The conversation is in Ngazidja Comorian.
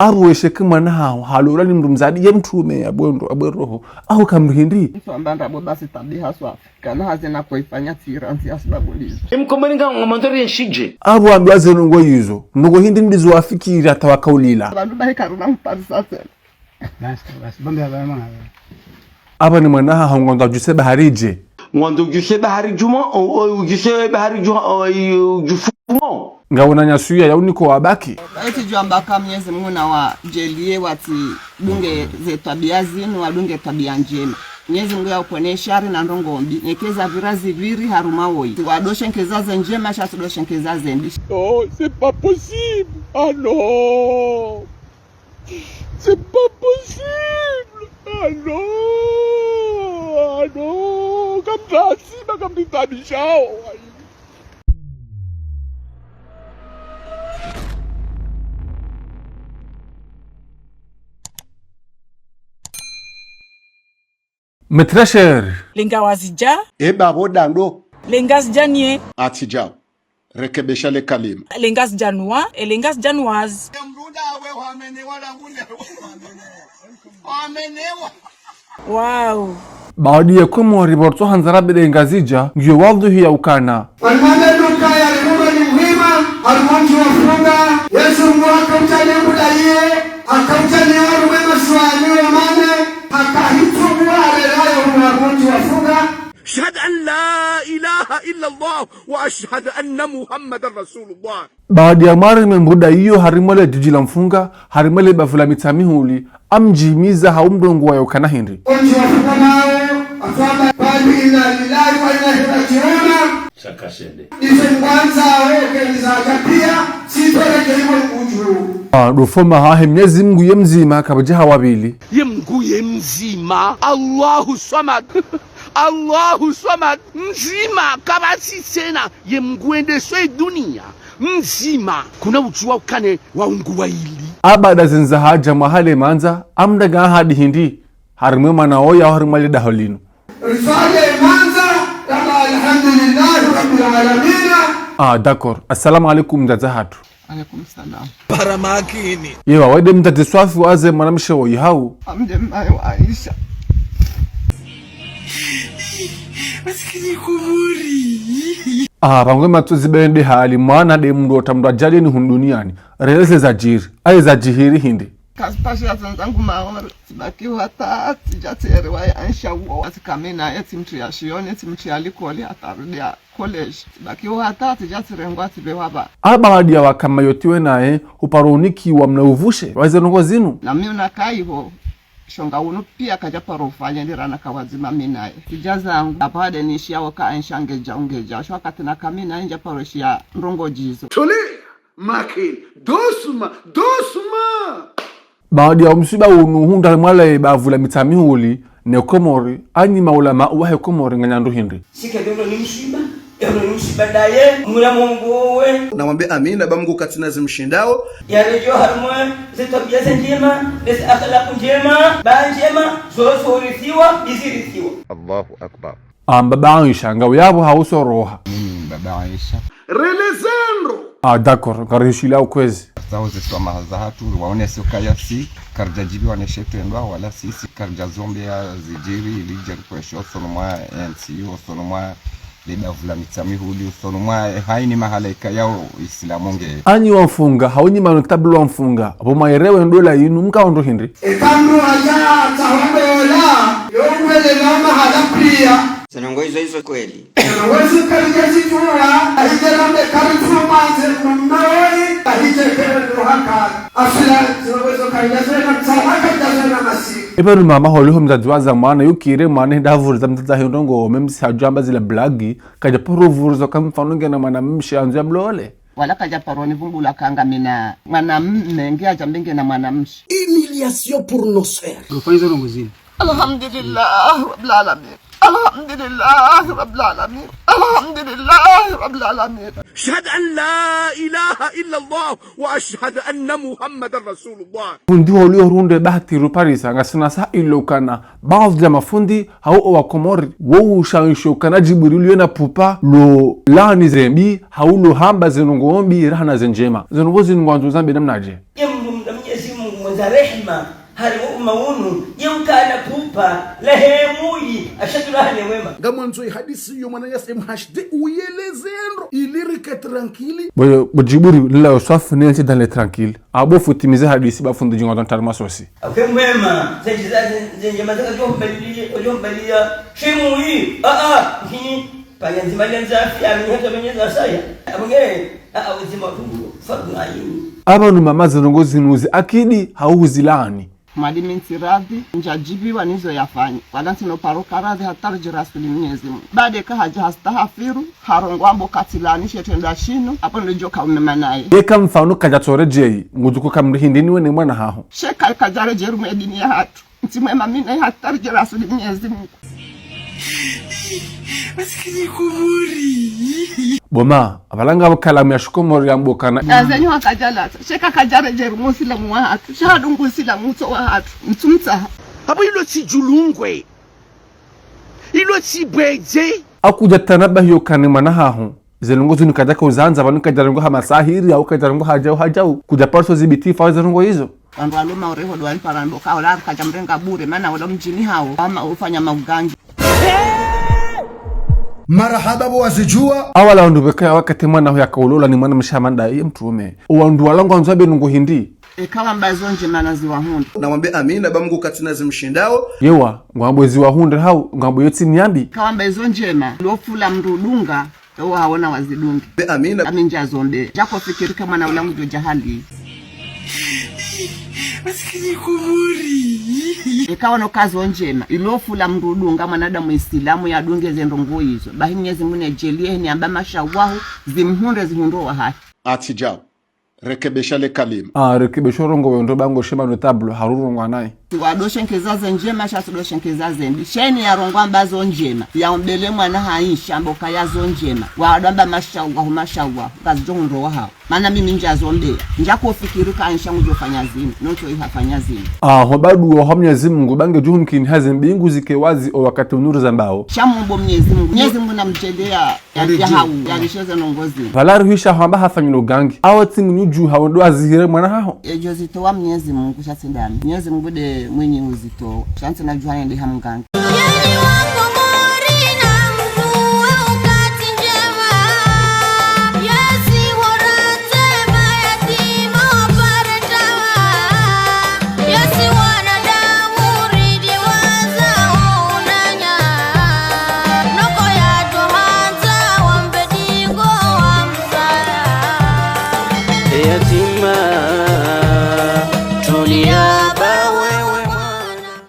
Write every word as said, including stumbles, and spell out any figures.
Aruweshe ke mwana haho, halola ni mdru mdzadze, ye mtrume ya bwe ndro, ya bwe roho. Aho kamdru hindri. Mtru amba ndrabo basi tabiha swafi. Kana hazi na koifanya tsira, nzi ya sababu ndizo. Mkomori nga, nga mandori ya nshidje. Abu ambiwa ze ndrongo izo. Ndrongo hindri ndizo wafikiri hata wakaulila. Wandru bahi karuna mparisa tsena. Basi, basi, bambe ya baya mwana. Aba ni mwana haho ngwandzo udjuse bahari dje. Ngwandzo udjuse bahari djuma, o, o, udjuse bahari djuma, o, i, udjufumo. Ngawona nyasuya ya uniko wabaki. Eti djwamba ka Mwenyezi Mungu na wadjaliye watsi dunge ze twabia zinu, wadunge twabia ndjema. Mwenyezi Mungu ya upone shari na ndrongo mbi. Neke za vira ziviri harumwa woyi. Wadoshe nkeza ze ndjema, sha tudoshe nkeza ze mbi. Oh, c'est pas possible. Ah non. C'est pas possible. Ah non. Ah non. Kamtasi, ba kamtasi bishao. Mes très chers. Lengawazidja. E babo dando. Lengazidja niye. Atidjao. Rekebesha le kalima. Lengazidja nwa, e Lengazidja nwaz. Wow. Baadi ye Komori borto handzara bede Ngazidja, ngiyo wadhihi ya ukana. Walimwambe nduka ya rihumba ni muhima, harumwa mdji wa Funga, Mwenyezi Mungu hakaudja ne mbuda iye, hakaudja ne warume masiwani wa mane, hakahitubua arelayo harumwa mdji wa Funga. أشهد أن لا إله إلا الله وأشهد أن محمدا رسول الله. Baadi ya mwarume mbuda iyo harimwa le djidji la Mfunga, harimwa le bavu la Mitsamihuli, amdjimiza ha umrongoa ya ukana hindri. Ondji wa Funga nawo, atwamba, bali inna lillahi wa inna ilaihi rajiuna. Shaka shende. Ife ngwandzao, ke nizaka pia, sitweleke iwe udju. Ah, ndo foma hahe Mwenyezi Mungu ye mdzima, kapvadja ha wa pvili. Ye Mungu ye mdzima, Allahu Samad. Allahu Samad, mdzima, kapvatsi tsena, ye Mungu endesao ye dunia, mdzima, kuna udjuwa ukana waungu waili. Abada zindza hadja mwaha le mandza, amdaga ahadi hindri, harimwa ye mwana oya, harimwa le daho linu. Riswali mandza, kama alhamdulillahi rabbil alamina. Ah, d'accord. Assalamu alaikum, mdzadze hatru. Alaikum salam. Para makini. Yewa, wende mdzadze swafi waze mwanamshe woyi hau. Amdje mmaye wa Aisha. Masikini Komori. Ah, pangwe matsozi bende hali mwana de mndru ota mndru adjali ni hunu duniani. Releze zadjiri. Aye zadjihiri hindri. Kazipashe ya zandzangu maore. Tsibaki hata, tsidja tsere wa ya Aisha uwo. Watsi kami naye, tsimtriya shioni, tsimtriya likoli, hata rudia. Collège. Tsibaki hata tsidja tsirengwa tsipvehwa ba. Abaadi ya wakama yotiwe naye, uparo unikiwa mna uvushe, waze ndrongo zinu. Na mi una kaiho, shonga unu pia kadja paro ufanya ndi rana kawadzima mi naye. Tsidja zangu, apvade nishi yawo ka ansha ngedja ungedja. Sho wakati na kami naye ndja paro shiya ndrongo djizo. Tuli, makini, dosuma, dosuma. Baadi ya umsiba unu hundra mwala ye bavu la Mitsamihuli, ne Komori, anyi maulama wahe Komori nganyandru hindri. Sike dono ni msiba, dono ni msiba daye, mula Mungu we. Na mwambe amina, ba Mungu katsina zimshindao. Ya rejo harumwa, ze twabia ze ndjema, ze akhlaq ndjema, ba ndjema, zo, zo urithiwa, bizirithiwa. Allahu Akbar. Ah, mbaba Aisha, ngawe yapvo hau soroha. Mimi mbaba Aisha. Releze ndro. Ah, d'accord, ngarishila ukwezi. Zao ze swamaha zahatru, waonese ukaya si, karidja djibiwa ne she trendwa, wala sisi, karidja zombe ya zidjiri, ili djeri kwesho, usoni mwa N C U, usoni mwa le bavu la Mitsamihuli, usoni mwa, eh, haini mahala ikayao Islamu nge. Anyi wa Mfunga, hau nyi manotablu wa Mfunga, pvo mwayerewe ndola yinu, mkaondro hindri. Eka mndru hadja atsaha ndola, yo ngwele na mahala pia. Ze ndrongo izo izo kweli. Ze ndrongo izo karidja zidjuwa, ahidje rambe karitsu mwanze mnoi, ahidje kele ndo haka. Afila, ze ndrongo izo karidja zena mtsaha, karidja zena masi. Epvanu mama holiho mdzadze wa za mwana, yukire mwana hindri avuriza mdzadze ahe ndrongo, même si hadjwamba zila blague, kadja paro vuriza ka mfano ngena mwanamshe andzo ya mlole. Wala kadja paro nivumbula ka ngamina mwanamme, nge adja mbe ngena mwanamshe. Humiliation pour nos frères. Rufaizo no muzini. Alhamdulillah Rabbil Alamin. Alhamdulillah Rabbil Alamin. Alhamdulillah Rabbil Alamin. أشهد أن لا إله إلا الله وأشهد أن محمدا رسول الله. Fundi holiho runde bahati ruparisa, ngasina sa ilo ukana, baadhi ya mafundi, hau owa Komori, wo ushawisho ukana Djibrilu yena pupa, lo laani ze mbi, hau lo hamba ze ndrongo mbi, rahana ze ndjema. Ze ndrongo zinu ngwandzo zambe namnadje. Ye Mungu mda Mwenyezi Mungu, Mwenza rehema, hari wo umma unu, ye ukana pupa, la hemuyi, ashadu la hane wema. Ngamwandzo ye hadisi yo mwananyasi M H D, uyeleze ndro, ili rike tranquille. Bo, bo Djiburi, lila yo swafu, ne nti dans le tranquille. Abo futimize hadisi, ba fundi djingo don tarma sosi. Awe mwema, zenji za, zenji mazaka jo mbaliya, jo mbaliya, shimu yi, a, a, hini, panya nzima ya nzafi, amini hata mwenye za saya. Abonge, a, a, uzima tu, fadu na yini. Aba nu mama ze ndrongo zinu zi akidi, hau huzilani. Mwalimu ntsi radhi, ndjadjibiwa nizo yafanya. Wala ntsino paro ka radhi hata ridjirasuli Mnyezi Mungu. Bade ka hadja hastahafiru, harongoa mbo katilani she trendwa shinu, apo ndo djo ka umema naye. Eka mfano kadja tsoredjeyi, ngudjuko kamri hindri ni we ne mwana haho. Sheka kadja redjeyi harumwa ye dini yahatru. Ntsi mwema mi naye hata ridjirasuli Mnyezi Mungu. Masikini Komori. Bo ma, apvala ngapvo kalamu ya shikomori ya mbokana. Azenyu hakadja latsa, sheka kadja redjeyi harumwa usilamu wahatru, sha hadungu usilamu utso wahatru, ntsumtsaha. Abo ilo tsi djulungwe. Ilo tsi bwedje. Akudja tanabahi yo kane mwana haho. Ze ndrongo zinu kadja ka uzandza, pvanu kadja ndrongo ha masahiri, au kadja ndrongo hadjau, hadjau. Kudja parso zibiti fa ze ndrongo izo. Wandru walo maore ho dwani parani boka, ola kadja mrenga bure, mana ola mdjini hawo, ama ufanya maugangi. Marahaba bo wazidjuwa. Awala wandru beka ya wakati mwana ho yaka ulola ni mwana mshe hama ndaye mtrume. Owandru wala ngwandzo wabe ndrongo hindri. Eka wamba izo ndjema na ziwahundre. Na wambe amina, ba Mungu katsina zimshindao. Yewa, ngwambo ziwahundre hau, ngwambo yo tsi nyambi. Eka wamba izo ndjema, lo fula mndru dunga, ewo haona wazidungi. Be amina. Ami ndjazombe. Djako fikiri ka mwana ula ngudjo dja hali. Masikini Komori. Eka wano kazo ndjema, ilo fula mndru dunga mwanadamu Isilamu yadunge ze ndrongo izo. Bahi Mnyezi Mungu nedjeliye, ni amba masha wahu, zimhundre zihundro wahahe. Atsi djao. Rekebesha le kalima. Ah, rekebesha urongowe ndro ba ngo shema notable, harurongoa naye. Wadoshe nkeza ze ndjema, sha tsidoshe nkeza ze mbi. Sheni yarongoa amba zo ndjema. Yaombele mwana haisha, mboka ya zo ndjema. Wadwamba masha Allahu, masha Allahu. Kazidjo hundro wahao. Mana mimi ndjazombe. Ndjako fikiri ka insha ngudjo fanya zinu. Notso iha fanya zinu. Ah, ho badu wa ho Mnyezi Mungu, ba ngedjo humkini haze mbingu zike wazi o wakati unuru zambao. Sha mumbo Mnyezi Mungu. Mnyezi Mungu namdjeliye. Ya, ya hau, ya lishoze ndrongo zinu. Pvala rihwisha hamba hafanyilo gangi. Awo tsi mnyudju hawo ndo azihire mwana haho. Edjo zitowa Mnyezi Mungu sha tsi ndami. Mnyezi Mungu nde mwinyi uzitowa. Sha ntsi nadjuwa nende ha mgangi.